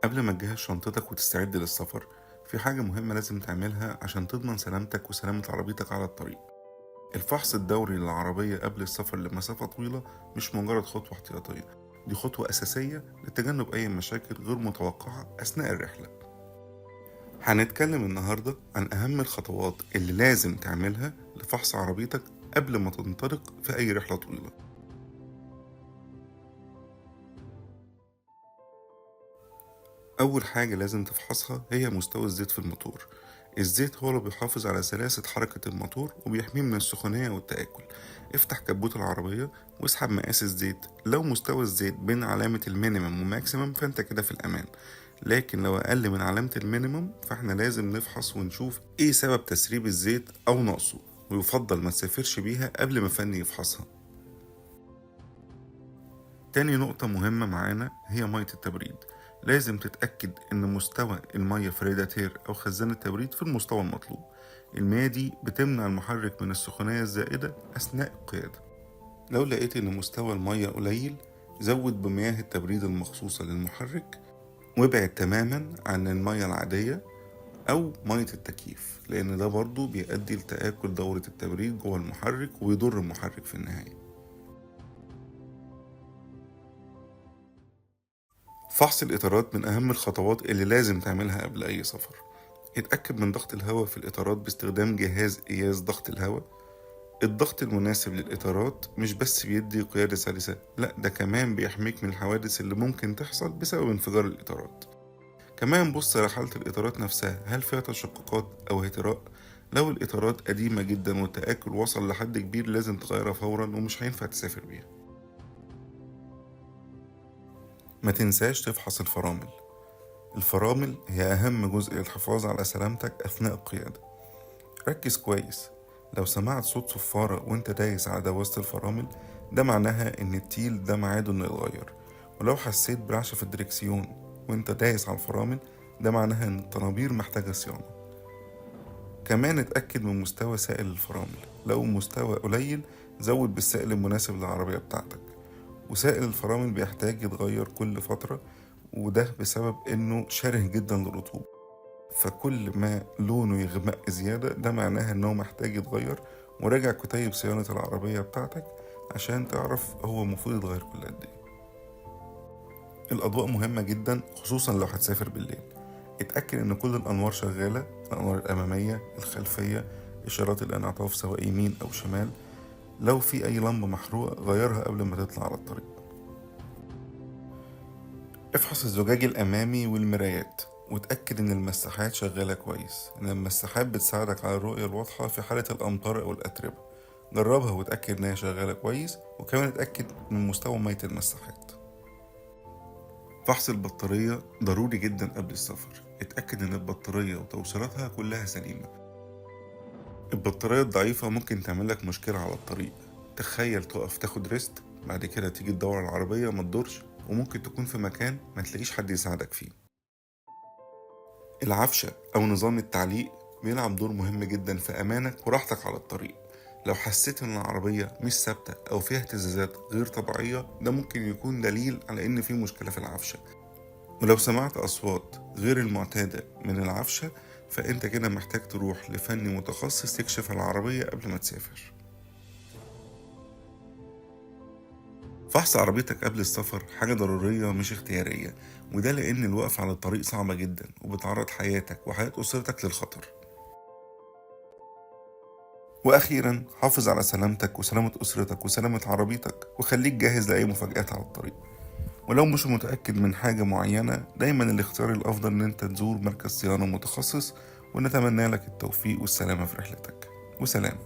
قبل ما تجهز شنطتك وتستعد للسفر، في حاجة مهمة لازم تعملها عشان تضمن سلامتك وسلامة عربيتك على الطريق. الفحص الدوري للعربية قبل السفر لمسافة طويلة مش مجرد خطوة احتياطية، دي خطوة أساسية لتجنب أي مشاكل غير متوقعة أثناء الرحلة. هنتكلم النهاردة عن أهم الخطوات اللي لازم تعملها لفحص عربيتك قبل ما تنطلق في أي رحلة طويلة. أول حاجة لازم تفحصها هي مستوى الزيت في الموتور. الزيت هو اللي بيحافظ على سلاسة حركة الموتور وبيحميه من السخونية والتآكل. افتح كبوت العربية واسحب مقاس الزيت. لو مستوى الزيت بين علامة ال minimum و maximum فانت كده في الأمان، لكن لو أقل من علامة ال minimum فاحنا لازم نفحص ونشوف ايه سبب تسريب الزيت أو نقصه، ويفضل ما تسافرش بيها قبل ما فني يفحصها. تاني نقطة مهمة معانا هي مية التبريد. لازم تتأكد إن مستوى المية في رادياتير أو خزان التبريد في المستوى المطلوب. المية دي بتمنع المحرك من السخونية الزائدة أثناء القيادة. لو لقيت إن مستوى المية قليل، زود بمياه التبريد المخصوصة للمحرك، وابعد تماما عن المية العادية أو مية التكييف، لأن ده برضو بيؤدي لتآكل دورة التبريد جوه المحرك ويضر المحرك في النهاية. فحص الإطارات من أهم الخطوات اللي لازم تعملها قبل أي سفر. اتأكد من ضغط الهواء في الإطارات باستخدام جهاز قياس ضغط الهواء. الضغط المناسب للإطارات مش بس بيدي قيادة سلسة، لا ده كمان بيحميك من الحوادث اللي ممكن تحصل بسبب انفجار الإطارات. كمان بص على حالة الإطارات نفسها، هل فيها تشققات أو اهتراء؟ لو الإطارات قديمة جدا والتآكل وصل لحد كبير لازم تغيرها فورا ومش هينفع تسافر بيها. ما تنساش تفحص الفرامل. الفرامل هي أهم جزء للحفاظ على سلامتك أثناء القيادة. ركز كويس، لو سمعت صوت صفارة وانت دايس على دواسة الفرامل ده معناها إن التيل ده ميعاده إنه يتغير، ولو حسيت برعشة في الدركسيون وانت دايس على الفرامل ده معناها إن الطنابير محتاجة صيانة. كمان اتأكد من مستوى سائل الفرامل، لو مستوى قليل زود بالسائل المناسب للعربية بتاعتك. وسائل الفرامل بيحتاج يتغير كل فترة، وده بسبب انه شره جدا للرطوبة، فكل ما لونه يغمق زيادة ده معناها انه محتاج يتغير. وراجع كتيب صيانة العربية بتاعتك عشان تعرف هو المفروض يتغير كل قد ايه. الأضواء مهمة جدا، خصوصا لو هتسافر بالليل. اتأكد ان كل الأنوار شغالة، الأنوار الأمامية، الخلفية، إشارات الانعطاف سواء يمين أو شمال. لو في أي لمبة محروقة غيرها قبل ما تطلع على الطريق. افحص الزجاج الأمامي والمرايات، وتأكد إن المساحات شغالة كويس، إن المساحات بتساعدك على الرؤية الواضحة في حالة الأمطار أو الأتربة. جربها وتأكد إنها شغالة كويس، وكمان اتأكد من مستوى مية المساحات. فحص البطارية ضروري جدا قبل السفر. اتأكد إن البطارية وتوصيلاتها كلها سليمة. البطارية الضعيفة ممكن تعمل لك مشكلة على الطريق. تخيل تقف تاخد ريست، بعد كده تيجي تدور على العربية ما تدورش، وممكن تكون في مكان ما تلاقيش حد يساعدك فيه. العفشة أو نظام التعليق بيلعب دور مهم جدا في أمانك وراحتك على الطريق. لو حسيت إن العربية مش ثابتة أو فيها اهتزازات غير طبيعية ده ممكن يكون دليل على إن في مشكلة في العفشة. ولو سمعت أصوات غير المعتادة من العفشة فأنت كده محتاج تروح لفني متخصص يكشف العربية قبل ما تسافر. فحص عربيتك قبل السفر حاجة ضرورية مش اختيارية، وده لأن الوقف على الطريق صعبة جدا وبتعرض حياتك وحياة أسرتك للخطر. وأخيرا حافظ على سلامتك وسلامة أسرتك وسلامة عربيتك، وخليك جاهز لأي مفاجآت على الطريق. ولو مش متأكد من حاجة معينة دايما الاختيار الأفضل إن أنت تزور مركز صيانة متخصص، ونتمنى لك التوفيق والسلامة في رحلتك. وسلام.